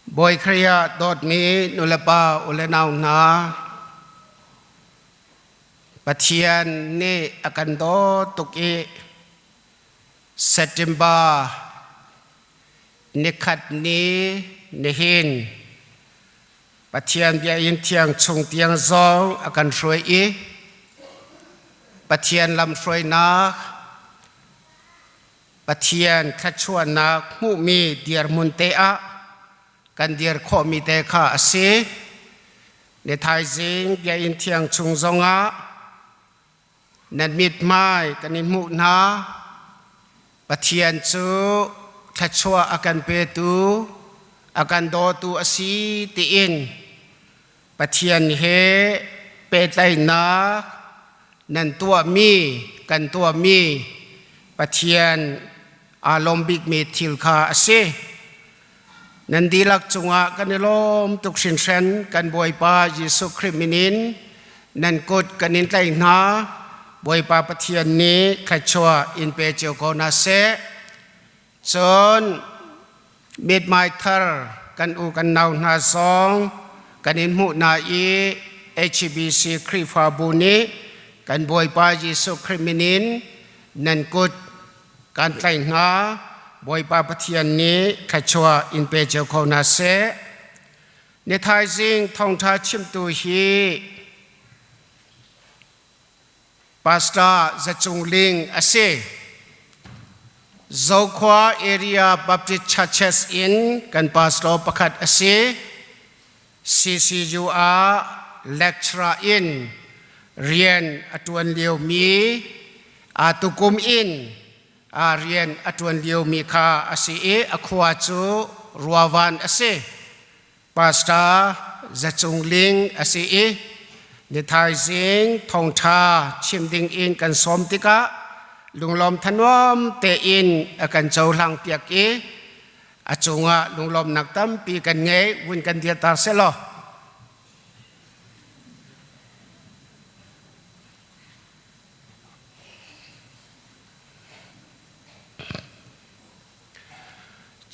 Bawi Khrih ah dawtmi nulepa u le nau hna, Pathian nih a kan dawt tuk i September nikhat ni nihin Pathian biakinn thiang chung tiang zong a kan hruai i Pathian lamhruainak Pathian thluachuahnak hmuhmi dirhmun te ah kan dir khawhmi te kha a si. Ni thaizing biakinn thiang chung zongah nan mithmai kan i hmuh hna. Pathian cu thluachuah a kan petu, a kan dawtu a si tiin Pathian he pehtlaihnak nan tuahmi kan tuahmi Pathian aa lawm bikmi thil kha a si. Nan dihlak cungah kan i lawm tuk hringhran kan Bawipa Jesuh Khrih min in nan kut kan in tlaih hna. Bawipa Pathian nih thluachuah in pe cio ko hna seh. Cun mithmai thar kan u kan nau hna zong kan in hmuh hna i HBC Khrihfabu nih kan Bawipa Jesuh Khrih min in nan kut kan tlaih hna. Bawipa Pathian nih thluachuah in pe cio ko hna seh. Ni thaizing thawngṭha chimtu hi Pastor Za Cung Ling a si. Zokhua Area Baptist Churches in kan pastor pakhat a si. CCU ah lecturer in rian a ṭuan liomi a tukum in a rian a ṭuan liomi kha a si i a khua cu Ruavan a si. Pastor Za Cung Ling a si i ni thaizing thawngṭha chim ding in kan sawm tikah lunglawm thanuam tein a kan cohlang piak i a cungah lunglawmnak tampi kan ngei vun kan dirter selaw.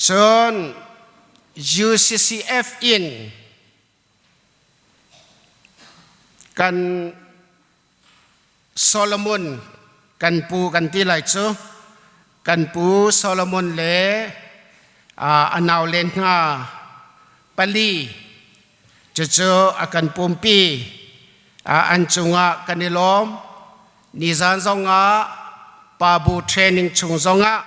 Cun UCCF in kan Solomon kan pu kan ti lai cu kan pu Solomon le a naule hna pali cucu a kan pumpi an cungah kan i lawm nizan zongah pabu training chung zongah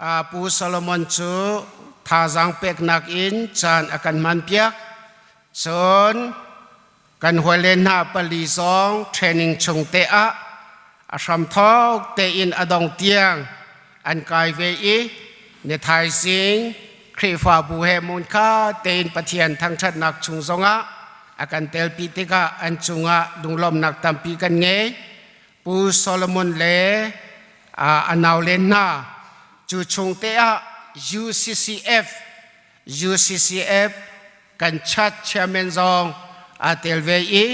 Pu Solomon cu thazaang peknak in caan a kan hmanpiak. Cun kan hawile hna pali zong training chung te ah a hramthawk tein a dong tiang an kai ve i ni thaizing Khrihfabu he munkha tein Pathian thangṭhatnak chung zongah a kan telpi tikah an cungah lunglawmnak tampi kan ngei. Pu Solomon le a naule hna cu chung te ah UCCF UCCF kan chat chairman zong aa tel ve i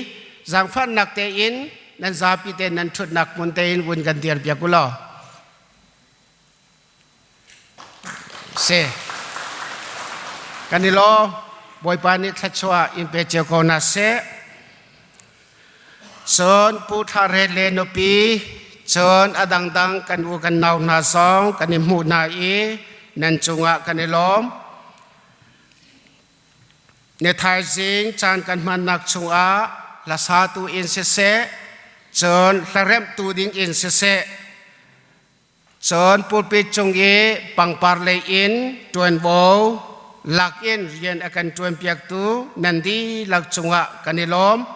zaangfahnak tein nan zapi te nan ṭhutnak hmun tein vun kan dir piak u law. Si. Kan i lawm. Bawipa nih thluachuah in pe cio ko hna seh. Cun Pu Thla Ret le nupi, cun a dangdang kan u kan nau hna zong kan i hmuh hna i nan cungah kan i lawm. Ni thaizing caan kan hmannak chungah hlasatu in siseh, cun hlaremhtu ding in siseh, Cun pulpit cung i pangpar lei in ṭuanvo lak in rian a kan ṭuanpiaktu nan dihlak cungah kan i lawm.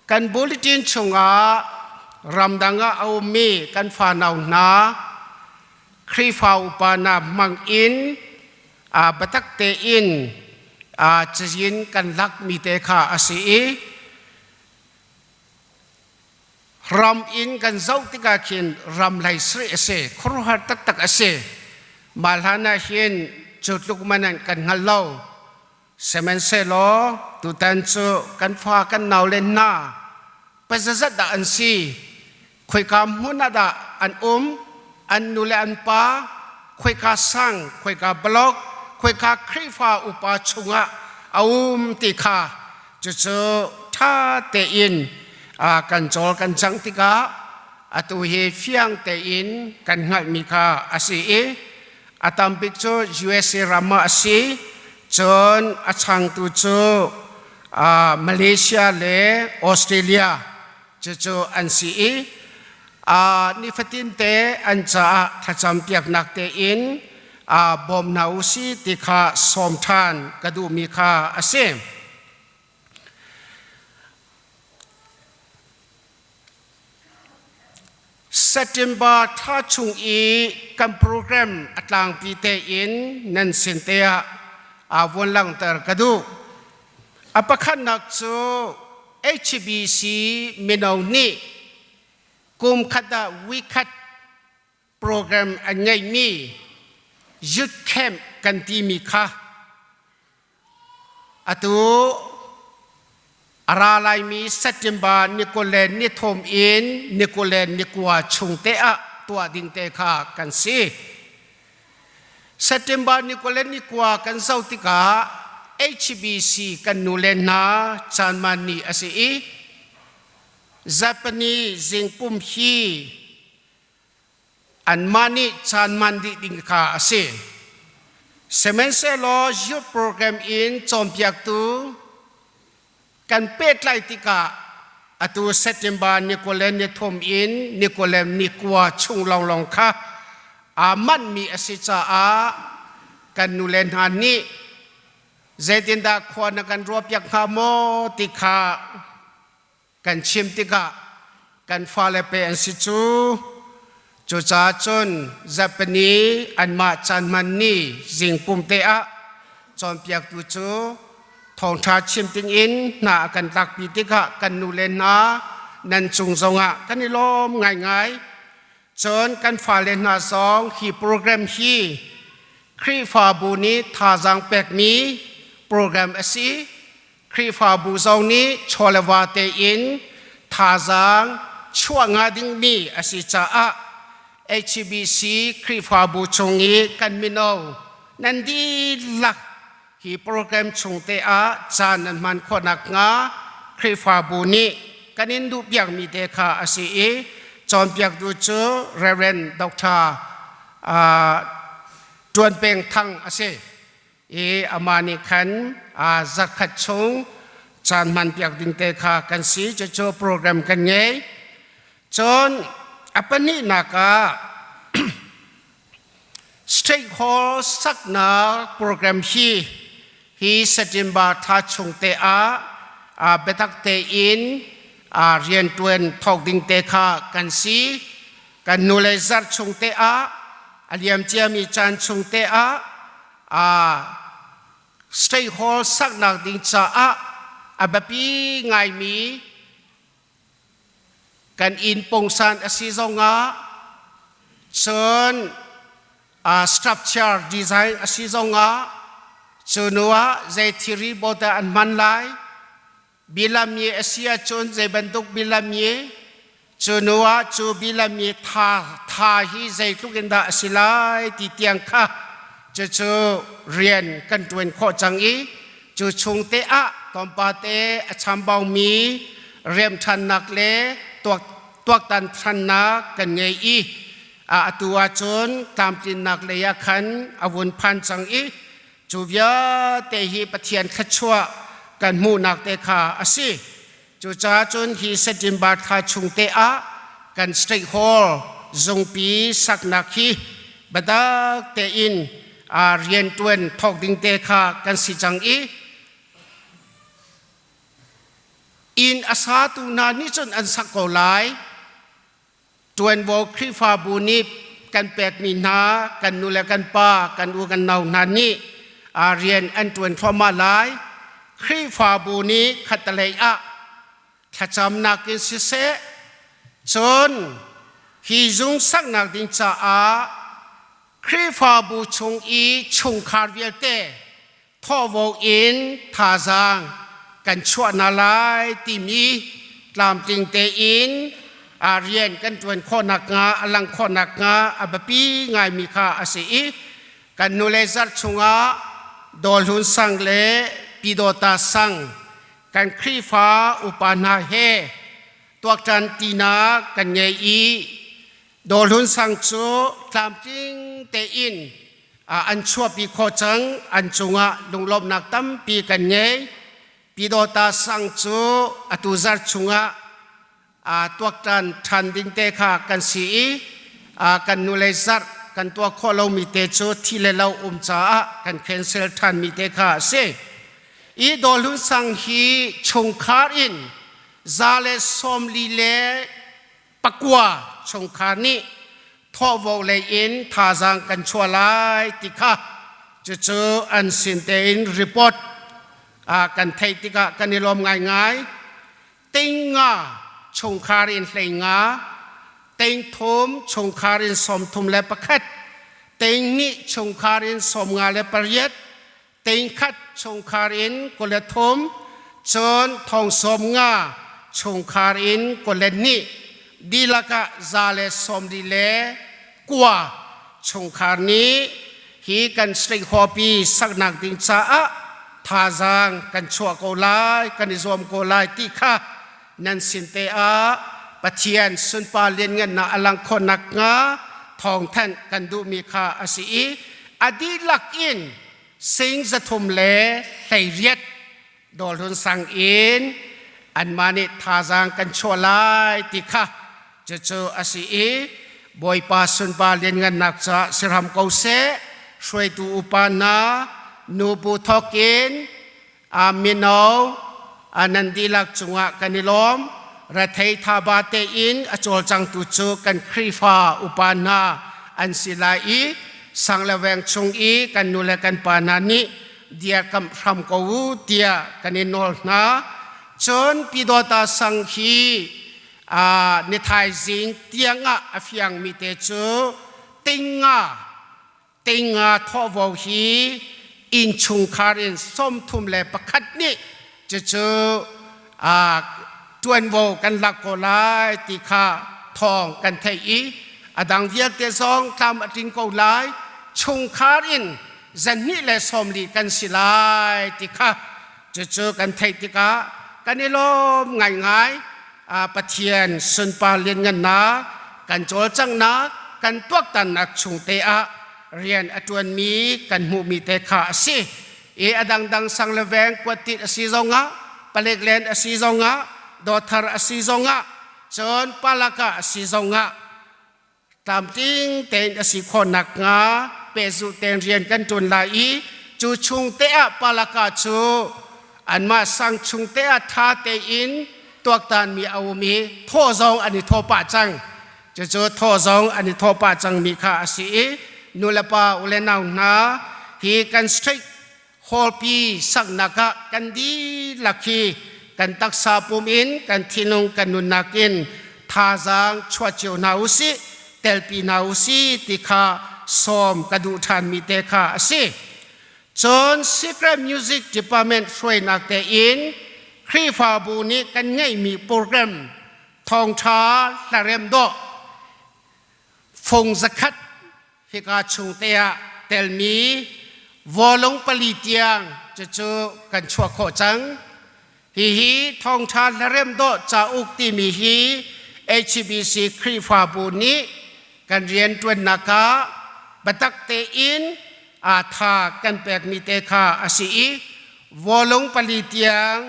Kan bulletin chungah ramdang ah a ummi kan fanau hna Khrihfa upa hna hmang in biatak tein cazin kan lakmi te kha a si i Ram in kan zoh tikah khin ram hlei sri a si, khuaruahhar taktak a si. Mah hlan ah hin cu tluk man an kan hngal lo. Sihmanhsehlaw tutan cu kan fa kan nau le hna pazazat dah an si, khoika hmun ah dah an um, an nu le an pa, khoika sang, khoika blok, khoika Khrihfa upa chungah a um ti kha cucu ṭha tein kan cawl kan cang tikah atu hi fiang tein kan hngalhmi kha a si i a tambik cu USA ram ah a si. Cun a changtu cu Malaysia le Australia cucu an si i nifatin te an caah thlacam piaknak tein bawm hna u si ti kha sawm ṭhan ka duhmi kha a si. September thla chung i kan program a tlangpi tein nan sin te ah aa vun langhter ka duh. A pakhatnak cu HBC mino nih kum khat ah week khat program an ngeihmi youth camp kan timi kha atu a ra laimi September ni 23 in ni 29 chung te ah tuah ding te kha kan si. September ni 29 kan zoh tikah HBC kan nu le hna caanman ni a si i Japanese zingpum hi anmah nih caan man dih ding kha a si. Sihmanhsehlaw youth program in cawnpiaktu kan pehtlai tikah atu September ni 23 in ni 29 chung lawnglawng kha aa manhmi a si caah kan nule hna nih zeitindah khua na kan ruahpiak hnga maw ti kha kan chim tikah kan fale pe an si cu. Cucaah cun Zapani anmah caan hman ni zingpum te ah cawnpiaktu cu thawngṭha chim dingin hna a kan tlakpi tikah kan nu le hna nan cung zongah kan i lawm ngaingai. Cun kan fale hna zong hi program hi Khrihfabu nih thazaang pekmi program a si. Khrihfabu zong nih chaw le va tein thazaang chuah nga dingmi a si caah HBC Khrihfabu chung i kan mino nan dihlak hi program chung te ah caan nan hman khawh nakhnga Khrihfabu nih kan in duhpiakmi te kha a si i cawnpiaktu cu Reverend Dr. Ṭuan Peng Thang a si. I amah nih khan zarkhat chung caan hmanpiak ding te kha kan si. Cucu program kan ngei. Cun a pahnihnak ah State Hall saknak program hi hi September thla chung te ah biatak tein rianṭuan thawk ding te kha kan si. Kan hnulei zarh chung te ah a liam ciami caan chung te ah State Hall saknak ding caah a biapi ngaimi kan inn pungsan a si zongah cun structure design a si zongah cu hnu ah zei thilri bawte an hman lai bilamye a si ahcun zei bantuk bilamye cu hnu ah cu bilamye tha tha hi zeitluk in dah a si lai ti tiang kha cucu rian kan ṭuan khawh cang i cu chung te ah tlawmpate a chambaumi remṭhannak le tuaktan ṭhannak kan ngei i atu ahcun tlamtlinnak lei ah khan a vun phan cang i cu vialte hi Pathian thluachuah kan hmuhnak te kha a si. Cucaah cun hi September thla chung te ah kan State Hall zungpi saknak hi biatak tein rianṭuan thawk ding te kha kan si cang i inn a satu hna nih cun an sak ko lai. Ṭuanvo Khrihfabu nih kan pekmi hna kan nu le kan pa, kan u kan nau hna nih rian an ṭuan thluahmah lai. Khrihfabu nih khattelei ah thlacamnak in siseh, cun hi zung saknak ding caah Khrihfabu chung i chungkhar vialte thawhvo in thazaang kan chuah hna lai timi tlamtling tein rian kan ṭuan khawh nakhnga a lang khawh nakhnga a biapi ngaimi kha a si i kan nule zarh chungah. Dawlhlun sang le Pyidawta sang kan Khrihfa upa hna he tuaktan tinak kan ngei i Dawlhlun sang cu tlamtling tein an chuahpi khawh cang. An cungah lunglawmhnak tampi kan ngei. Pyidawta sang cu atu zarh chungah tuaktan ṭhan ding te kha kan si i kan nulei zarh kan tuah khawh lomi te cu thi le lo um caah kan cancel ṭhanmi te kha a si. I Dawlhlun sang hi chungkhar in 149 chungkhar nih thawhvo lei in thazaang kan chuah lai ti kha cucu an sin tein report kan theih tikah kan i lawm ngaingai. 500 chungkhar in 15, 300 chungkhar in 31, 200 chungkhar in 58, 100 chungkhar in 23, cun 90,000 chungkhar in 22, dihlak ah 149 chungkhar nih hi kan state hawpi saknak ding caah thazaang kan chuah ko lai, kan i zuam ko lai ti kha nan sin te ah Pathian sunpar lianngannak a lang khawh nakhnga thawngthanh kan duhmi kha a si i a dihlak in 318 Dawlhlun sang in anmah nih thazaang kan chuah lai ti kha cucu a si i Bawipa sunpar lianngannak caah si hram ko seh. Hruaitu upa hna, nubu thawk in mino nan dihlak cungah kan i lawm. Rethei thaba tein a cawlcangtu cu kan Khrihfa upa hna an si lai i sang le veng chung i kan nu le kan pa hna nih dirkamh hram ko u tiah kan i nawl hna. Cun Pyidawta sang hi ni thaizing tiangah a fiangmi te cu 500 thawhvo hi innchungkhar in 31 nih cucu ṭuanvo kan lak ko lai ti kha thawng kan theih i a dang vialte zong tlam a tling ko lai. Chungkhar in 240 kan si lai ti kha cucu kan theih tikah kan i lawm ngaingai. Pathian sunpar lianngannak kan cawlcanghnak, kan tuaktannak chung te ah rian a ṭuanmi kan hmuhmi te kha a si i a dangdang sang le veng kuattit a si zongah, palek len a si zongah, dawthar a si zongah, cun palaka a si zongah tlamtling tein a si khawh nakhnga pehzulh tein rian kan ṭuan lai i cu chung te ah palaka cu anmah sang chung te ah ṭha tein tuaktanmi a um i thaw zong an i thaw pah cang. Cucu thaw zong an i thaw pah cangmi kha a si i nulepa ule nau hna, hi kan strict hallpi saknak ah kan dihlak hi kan taksa pum in, kan thinlung, kan nunnak in thazaang chuah cio hna u sih, telpi hna u sih ti kha sawm ka duh ṭhanmi te kha a si. Cun Secret Music Department hruainak tein Khrihfabu nih kan ngeihmi program thawngṭha hlarem dawh fung 100 hika chung te ah telmi vawlung 4 tiang cucu kan chuah khawh cang. Hihi thawngṭha hlarem dawh cauk timi hi HBC Khrihfabu nih kan rianṭuannak ah biatak tein aa tha kan pekmi te kha a si i vawlung 4 tiang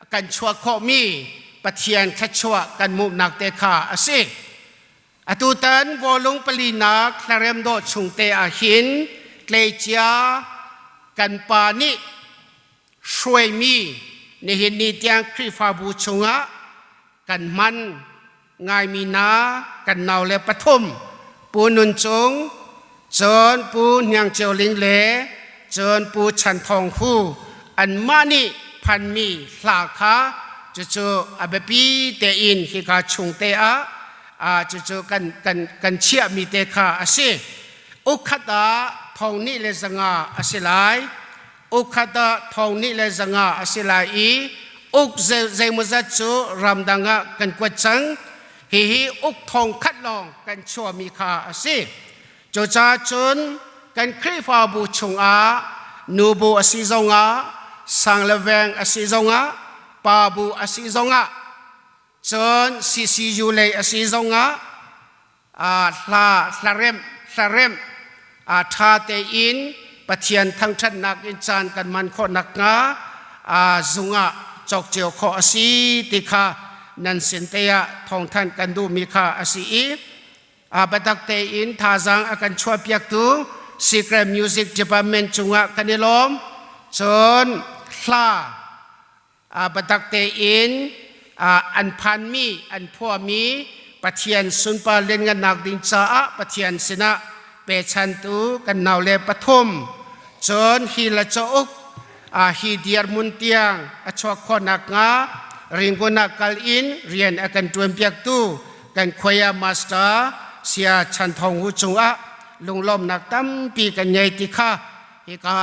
kan chuah khawhmi Pathian thluachuah kan hmuhnak te kha a si. Atutan vawlung palinak hlarem dawh chung te ah hin tleicia kan pa nih hruaimi nihin ni tiang Khrihfabu chungah kan hman ngaimi na kan nau le pathum, Pu Nun Cung, cun Pu Hniang Ceu Ling le cun Pu Chan Thawng Hu, anmah nih phanmi hla kha cucu a biapi tein hika chung te ah cucu kan chiahmi te kha a si. Ukkhat ah 2100 a si lai. Ukkhat ah 2100 a si lai i uk zeimawzat cu ramdang ah kan kuat cang. Hihi uk 1000 lawng kan chuahmi kha a si. Cucaah cun kan Khrihfabu chungah Nubu a si zongah, sang le veng a si zongah, pa bu a si zongah, cun CCU lei a si zongah hla hlaremh hlaremh ṭha tein Pathian thangṭhatnak in caan kan hman khawh nakhnga zung ah cawk cio khawh a si ti kha nan sin te ah thawngthanh kan duhmi kha a si i biatak tein thazaang a kan chuahpiaktu Secret Music Department cungah kan i lawm. Cun hla biatak tein an phanmi an phuahmi Pathian sunpar lianngannak ding caah Pathian sinah pechantu kan naule pathum, cun hi la cauk hi dirhmun tiang a chuak khawh nakhnga Ringun ah kal in rian a kan ṭuanpiaktu kan choir master Saya Chan Thawng Hu cungah lunglawmnak tampi kan ngei ti kha hika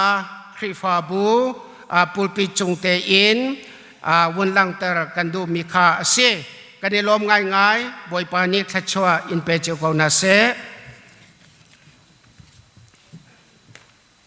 Khrihfabu pulpit cung tein vun langhter kan duhmi kha a si. Kan i lawm ngaingai. Bawipa nih thluachuah in pe cio ko hna seh.